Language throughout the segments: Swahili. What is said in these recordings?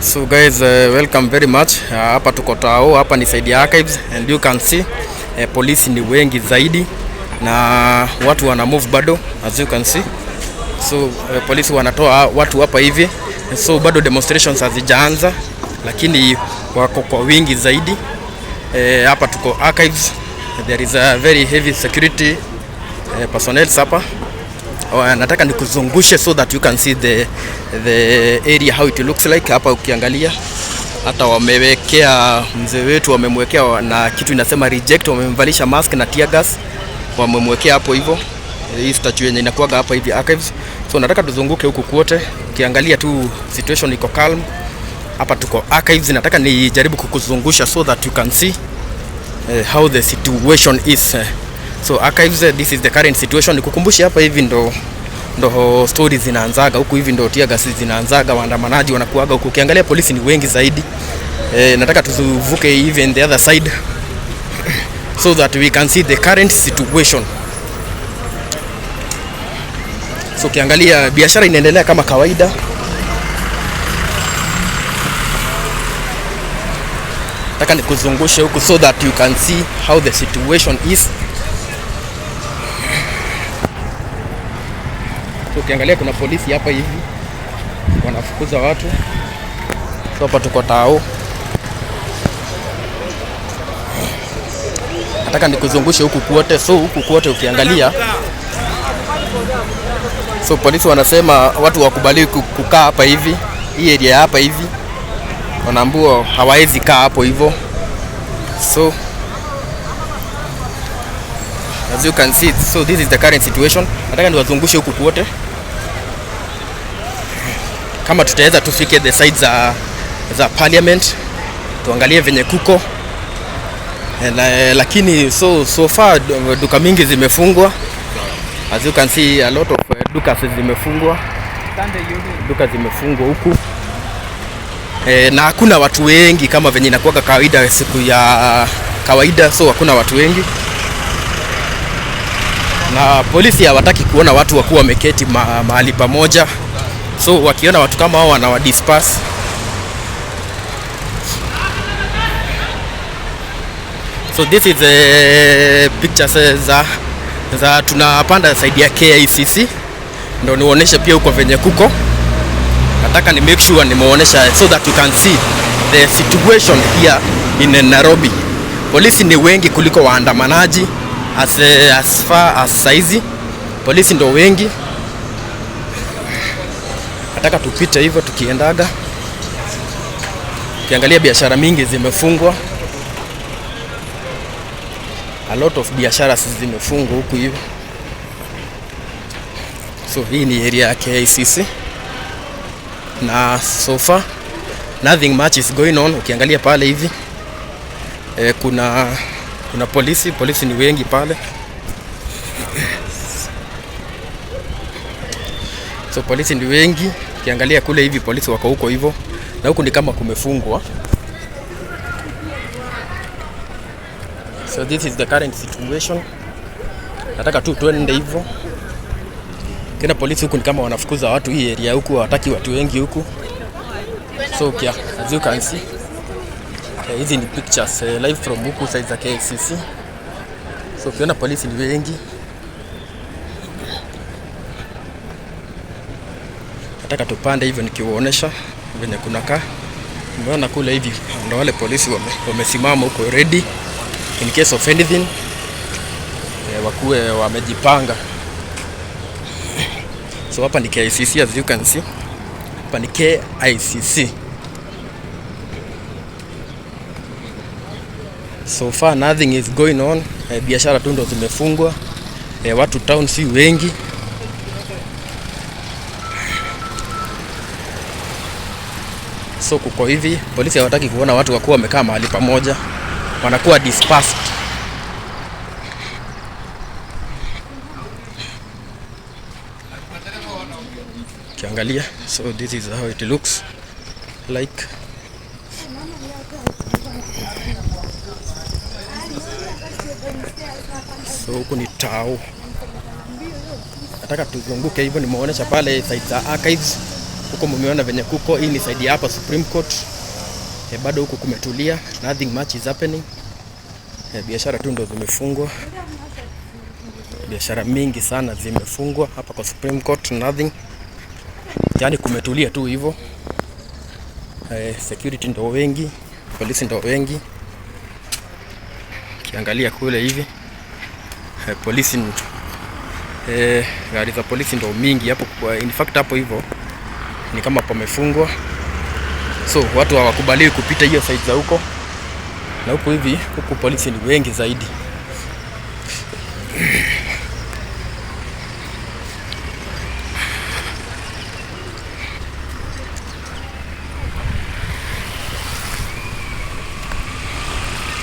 So guys, welcome very much. Hapa tuko Tao, hapa ni side ya archives and you can see polisi ni wengi zaidi na watu wana move bado as you can see. So polisi wanatoa watu hapa hivi. So bado demonstrations hazijaanza lakini wako kwa wingi zaidi. Hapa tuko archives. There is a very heavy security personnel hapa. Oh, nataka nikuzungushe so that you can see the area how it looks like. Hapa ukiangalia hata wamewekea mzee wetu, wamemwekea na kitu inasema reject, wamemvalisha mask na tear gas, wamemwekea hapo hivyo, hii statue yenye inakuwaga hapa hivi archives. So nataka tuzunguke huku kwote, ukiangalia tu situation iko calm. Hapa tuko archives, nataka nijaribu kukuzungusha so that you can see how the situation is. So archives, this is the current situation. Nikukumbushe hapa hivi ndo stories zinaanzaga huku hivi, ndo tear gas zinaanzaga, waandamanaji wanakuaga huku. Ukiangalia polisi ni wengi zaidi. Nataka tuzuvuke even the other side so that we can see the current situation. So ukiangalia biashara inaendelea kama kawaida. Nataka nikuzungushe huku so that you can see how the situation is. So ukiangalia kuna polisi hapa hivi wanafukuza watu. So hapa tuko Tao. Nataka nikuzungushe huku kwote. So huku kwote ukiangalia, so polisi wanasema watu wakubali kukaa hapa hivi, hii area hapa hivi, wanaambiwa hawawezi kaa hapo hivyo. So as you can see, so this is the current situation. Nataka niwazungushe huku kwote, kama tutaweza tufike the side za parliament tuangalie venye kuko. Lakini so far duka mingi zimefungwa. As you can see, a lot of duka zimefungwa, duka zimefungwa huku na hakuna watu wengi kama venye inakuwa kawaida siku ya kawaida, so hakuna watu wengi na polisi hawataki kuona watu wakuwa wameketi mahali pamoja, so wakiona watu kama hao wanawa disperse. So this is a picture za tunapanda side ya KICC, ndo niwaoneshe pia huko venye kuko. Nataka ni make sure nimeonesha so that you can see the situation here in Nairobi. Polisi ni wengi kuliko waandamanaji as far as saizi polisi ndo wengi. Nataka tupite hivyo tukiendaga. Ukiangalia biashara mingi zimefungwa, a lot of biashara zimefungwa huku hivi. So hii ni area ya KICC na so far nothing much is going on. Ukiangalia pale hivi kuna polisi ni wengi pale. So polisi ni wengi, ukiangalia kule hivi polisi wako huko hivyo, na huku ni kama kumefungwa. So this is the current situation. Nataka tu tuende hivyo. Kena polisi huku ni kama wanafukuza watu hii area huku, hawataki watu wengi huku. So yeah, as you can see, hizi ni pictures live from huku side za KICC. So ukiona polisi ni wengi. Nataka tupande hivyo nikiwaonesha venye kunakaa. Umeona kule hivi ndio wale polisi wamesimama huko ready in case of anything, wakuwe wamejipanga. So hapa ni KICC as you can see. Hapa ni KICC. So far nothing is going on. Biashara tu ndo zimefungwa. Watu town si wengi. So kuko hivi, polisi hawataki kuona watu wakuwa wamekaa mahali pamoja, wanakuwa dispersed. Ukiangalia, so this is how it looks like. So huku ni Tao. Nataka tuzunguke hivyo, nimeonyesha pale site za archives. Huko mumeona venye kuko. Hii ni side ya hapa Supreme Court. Bado huku kumetulia, nothing much is happening. Biashara tu ndo zimefungwa, biashara mingi sana zimefungwa hapa kwa Supreme Court, nothing, yani kumetulia tu hivyo. Security ndo wengi, polisi ndo wengi. Ukiangalia kule hivi, polisi, gari za polisi ndo mingi hapo. In fact hapo hivyo ni kama pamefungwa, so watu hawakubaliwi kupita hiyo side za huko na huku hivi. Huku polisi ni wengi zaidi.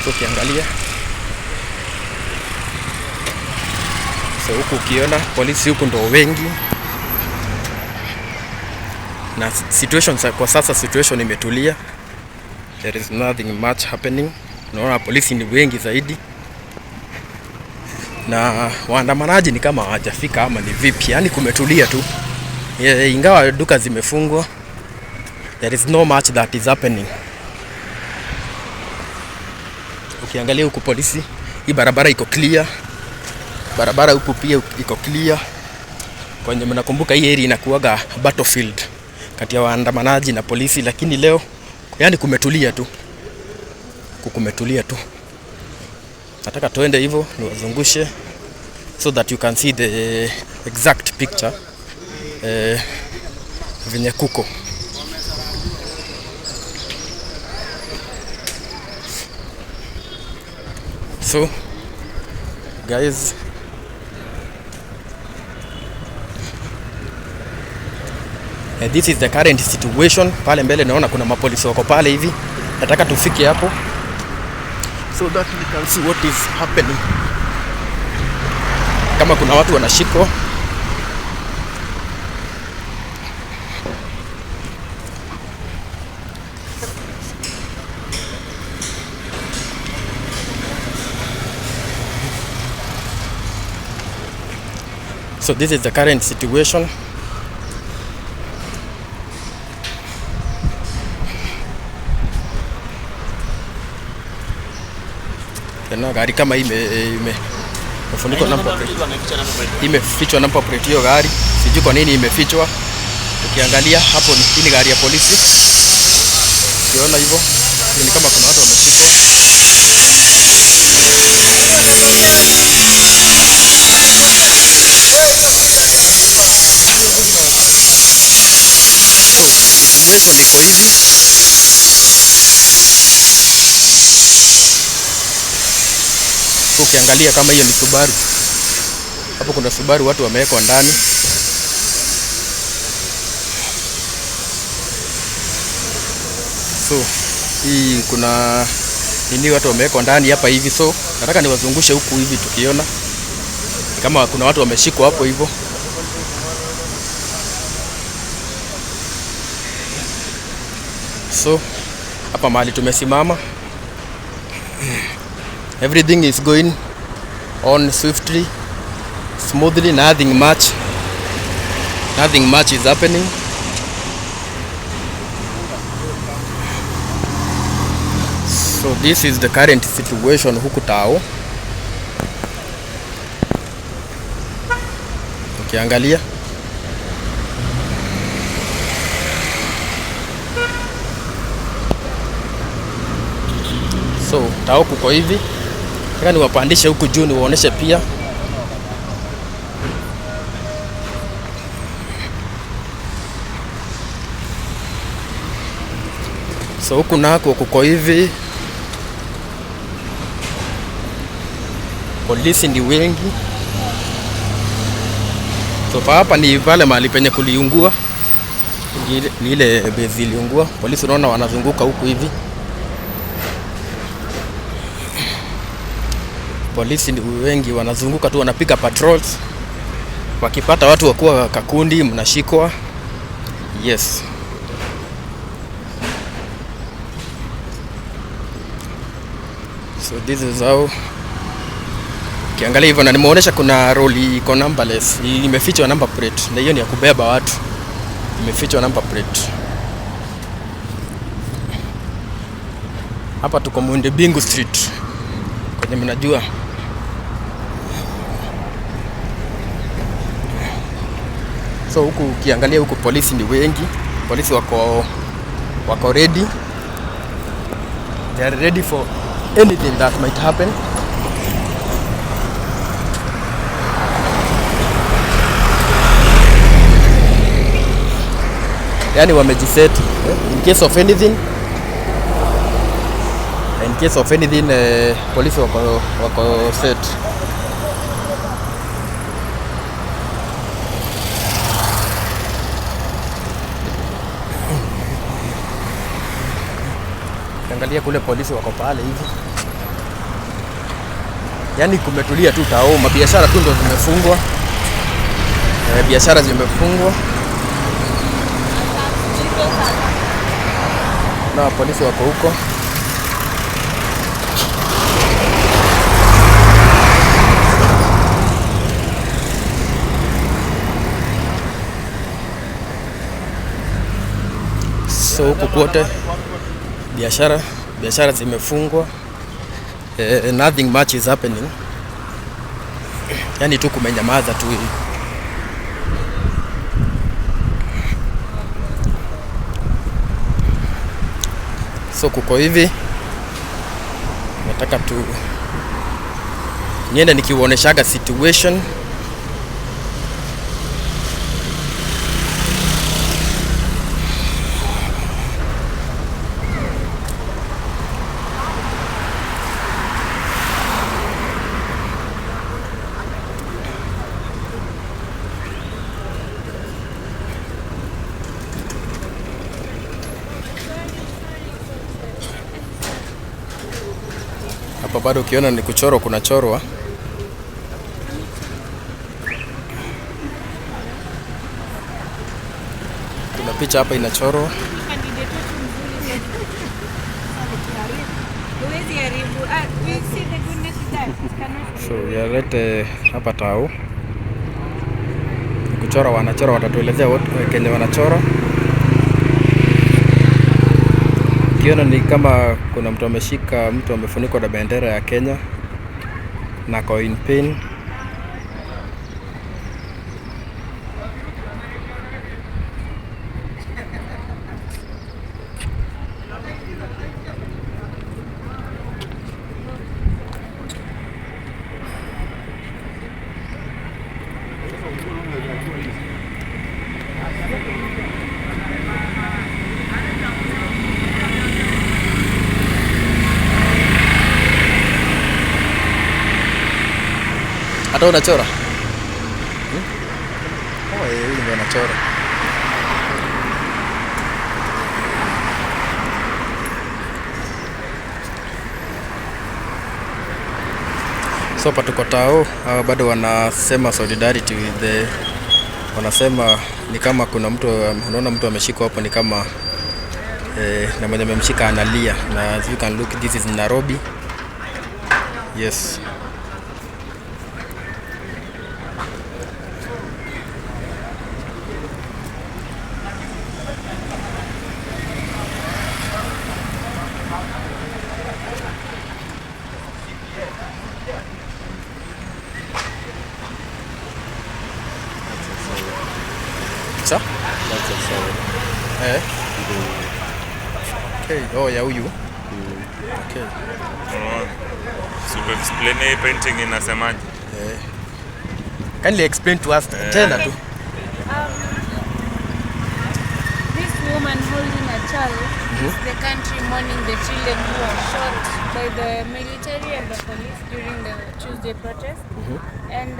So ukiangalia, so huku ukiona polisi huku ndo wengi na situation kwa sasa situation imetulia, there is nothing much happening. Unaona polisi ni wengi zaidi na waandamanaji ni kama hawajafika ama ni vipi? Yani kumetulia tu. Yeah, ingawa duka zimefungwa, there is no much that is happening. Ukiangalia huku polisi, hii barabara iko clear, barabara huku pia iko clear. Kwenye mnakumbuka hii area inakuwaga battlefield kati ya waandamanaji na polisi, lakini leo yani kumetulia tu, kumetulia tu. Nataka tuende hivyo niwazungushe so that you can see the exact picture, venye kuko. So guys, this is the current situation. Pale mbele naona kuna mapolisi wako pale hivi, nataka tufike hapo so that we can see what is happening, kama kuna watu wanashikwa. So this is the current situation. Tena gari kama hii imefunikwa number plate. Imefichwa number plate hiyo gari. Sijui kwa nini imefichwa. Ukiangalia hapo ni hii ni gari ya polisi. Ukiona hivyo ni kama kuna watu wameshikwa. So situation iko hivi. Ukiangalia kama hiyo ni Subaru. Hapo kuna Subaru watu wamewekwa ndani. So hii kuna nini watu wamewekwa ndani hapa hivi. So nataka niwazungushe huku hivi tukiona kama kuna watu wameshikwa hapo hivyo. So hapa mahali tumesimama, everything is going on swiftly, smoothly, nothing much is happening. So this is the current situation huku Tao. Ukiangalia so Tao kuko hivi. Nataka niwapandishe huku juu niwaoneshe pia. So huku nako kuko hivi. Polisi ni wengi. So hapa ni pale mahali penye kuliungua. Ni ile base iliungua. Polisi unaona wanazunguka huku hivi. Polisi ni wengi wanazunguka tu, wanapiga patrols. Wakipata watu wakuwa kakundi mnashikwa. Yes. So this is how. Ukiangalia hivyo na nimeonyesha kuna lori iko numberless, imefichwa number plate na hiyo ni ya kubeba watu. Imefichwa number plate. Hapa tuko Muindi Mbingu Street kwenye mnajua. So huku ukiangalia huku polisi ni wengi, polisi wako ready, they are ready for anything that might happen. Yani wamejiset, eh, in case of anything, in case of anything, polisi wako set. Angalia kule polisi wako pale hivi, yaani kumetulia tu tao, mabiashara tu ndo zimefungwa. Biashara zimefungwa na polisi wako huko. So huku kwote biashara zimefungwa. Nothing much is happening. Yaani tu kumenyamaza tu hivi. So kuko hivi, nataka tu niende nikiuoneshaga situation. Hapa bado ukiona ni kuchorwa, kunachorwa. Kuna picha hapa inachorwa. Candidate wetu mzuri. Huwezi haribu. Ah, we see the goodness with that. It cannot be. So yalete hapa tao. Kuchora wanachora, watatuelezea wote kenye wanachora. Ukiona ni kama kuna mtu ameshika mtu amefunikwa na bendera ya Kenya na ako in pain. Hata unachora? Hmm? Oh, huyu ndio anachora. So hapa tuko tao, hawa bado wanasema solidarity with the, wanasema ni kama kuna mtu, unaona mtu ameshikwa hapo ni kama na mwenye amemshika analia, na as you can look, this is Nairobi. Yes. Sa? That's a soul. Eh. Okay. Oh, ya huyu. Okay. So explain hii painting inasemaje? Kindly explain to us tena tu. This woman holding a child is the country mourning the children who were shot by the military and the police during the Tuesday protest. And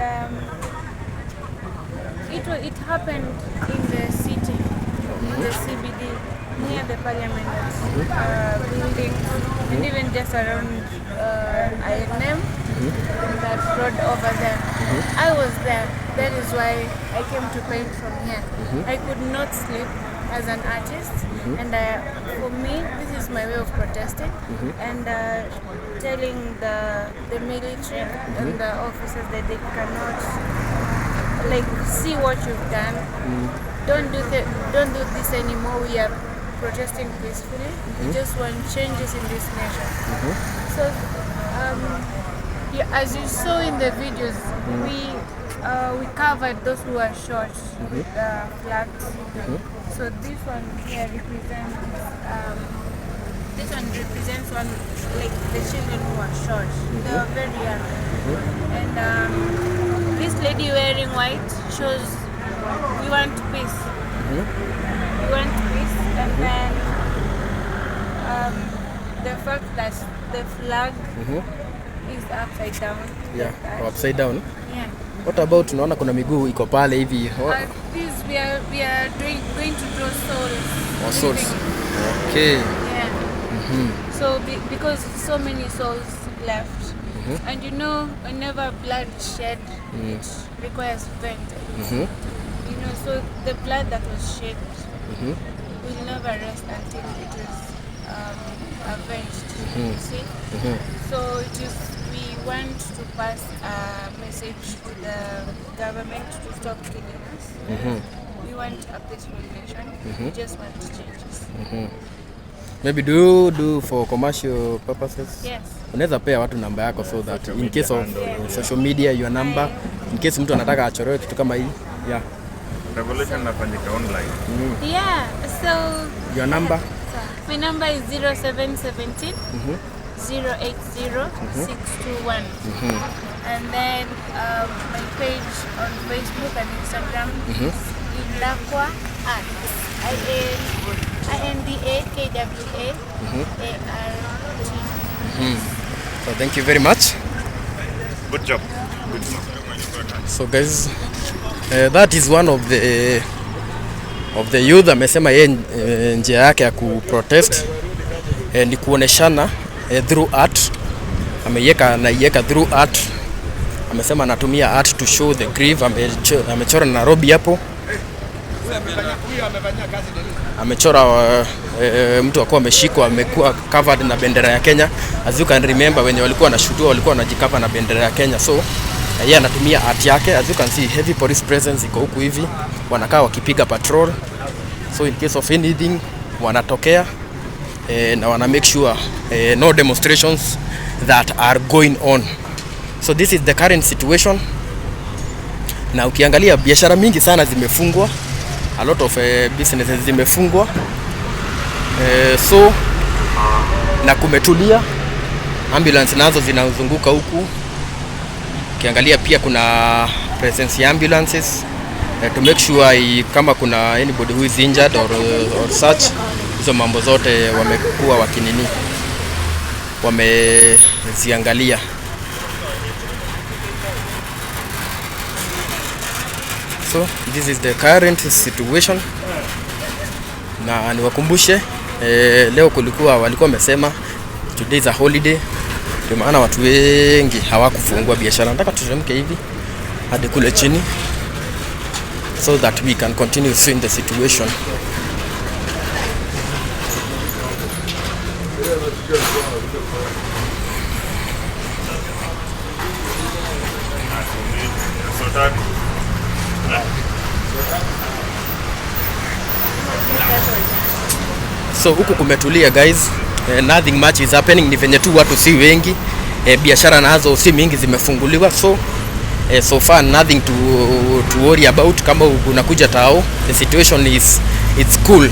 it happened in the city, in the CBD, near the parliament building, and even just around INM, that road over there. I was there. That is why I came to paint from here. I could not sleep as an artist, and for me, this is my way of protesting and telling the military and the officers that they cannot see what you've done. Don't do this anymore. We are protesting peacefully. We just want changes in this nation. So, yeah, as you saw in the videos, we covered those who were shot with the flags. So this one here represents this one represents one like the children who were shot. They were very young, and this lady wearing white shows we want peace. We want peace, and then the fact that the flag is upside down. Yeah, like that. Upside down. Yeah. What about tunaona kuna miguu iko pale hivi. This we are doing going to draw souls. Oh, souls. Living. Okay. Yeah. So because so many souls left, and you know, whenever blood is shed, it requires vengeance. You know, so the blood that was shed will never rest until it is avenged. You see? So it is. We want to pass a message to the government to stop killing us. We want a peaceful nation. We just want changes. Maybe do you do for commercial purposes? Yes. Unaweza pea watu namba yako so that Social in media case of handle, yeah. social media, your number, in case mtu anataka achorewe kitu kama hii. Yeah. Revolution inafanyika online. Yeah. So Your number? My number is 0717 080 621. And then my page on Facebook and Instagram is Indakwa Art. I N I N D A K W A A R T. So thank you very much. Good job. Good job. So guys, that is one of the youth amesema yeye njia yake ya kuprotest ni kuoneshana through art. Ameiweka, anaiweka through art. Amesema anatumia art to show the grief. Amechora Nairobi hapo. Amechora mtu akuwa ameshikwa, amekuwa covered na bendera ya Kenya. As you can remember, wenye walikuwa wanashutiwa walikuwa wanajicover na bendera ya Kenya. So yeye anatumia art yake. As you can see, heavy police presence iko huku hivi, wanakaa wakipiga patrol, so in case of anything wanatokea na wana make sure no demonstrations that are going on. So this is the current situation, na ukiangalia biashara mingi sana zimefungwa, a lot of businesses zimefungwa, so na kumetulia. Ambulance nazo zinazunguka huku. Ukiangalia pia kuna presence ya ambulances to make sure kama kuna anybody who is injured or such, hizo mambo zote wamekuwa wakinini, wameziangalia. So this is the current situation, na niwakumbushe leo kulikuwa, walikuwa wamesema today is a holiday, ndio maana watu wengi hawakufungua biashara. Nataka tuteremke hivi hadi kule chini so that we can continue seeing the situation. So tatu. So huku kumetulia, guys. Nothing much is happening, ni venye tu watu si wengi, biashara nazo si mingi zimefunguliwa, so so far nothing to worry about. Kama unakuja tao, the situation is, it's cool.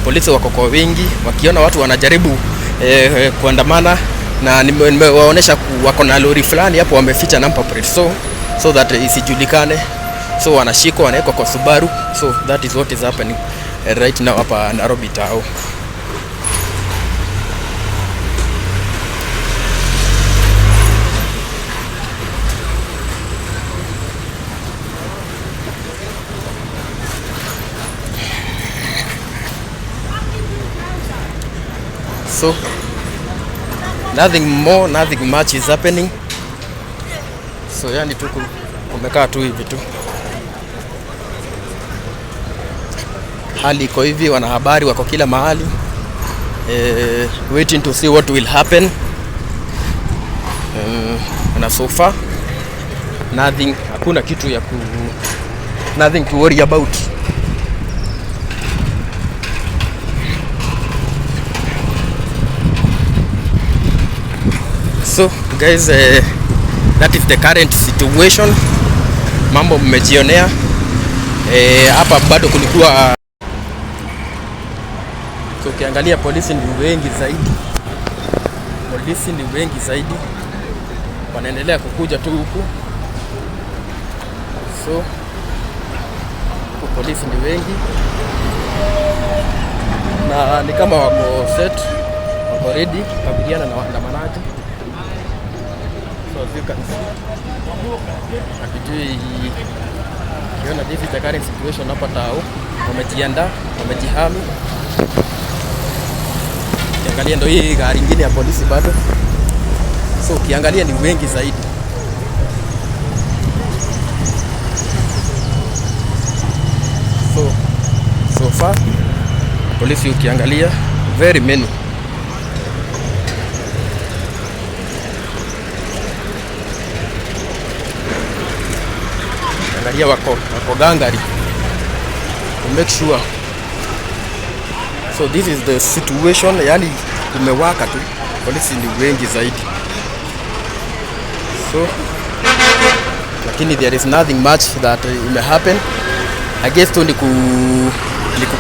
Polisi wako kwa wingi, wakiona watu wanajaribu kuandamana na nimewaonesha wako na lori fulani hapo wameficha number plate so that isijulikane, so wanashikwa, wanawekwa kwa Subaru. So that is what is happening right now hapa Nairobi tao. So nothing more, nothing much is happening. So yani tu kumekaa tu hivi tu, hali iko hivi, wanahabari wako kila mahali, waiting to see what will happen. Na so far nothing, hakuna kitu ya ku, nothing to worry about. So guys, that is the current situation. Mambo mmejionea. Hapa bado kulikuwa, so ukiangalia polisi ni wengi zaidi, polisi ni wengi zaidi, wanaendelea kukuja tu huku, so huku polisi ni wengi na ni kama wako set, wako ready kukabiliana na waandamanaji. So as you can see, hatujui ukiona, this is the current situation hapa Tao, wamejiandaa, wamejihami. Ukiangalia ndo hii gari ingine ya polisi bado, so ukiangalia ni wengi zaidi. So far polisi ukiangalia very many. Angalia wako gangari to make sure. So this is the situation, yani kumewaka tu, polisi ni wengi zaidi. So lakini there is nothing much that ime happen. I guess tu ni ku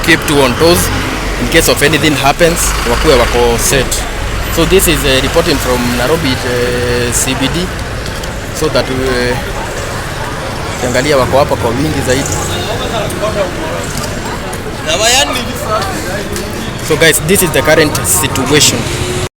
keep tu on toes in case of anything happens, wakuwe wako set. So this is reporting from Nairobi CBD, so that ukiangalia wako hapa kwa wingi zaidi. So guys, this is the current situation.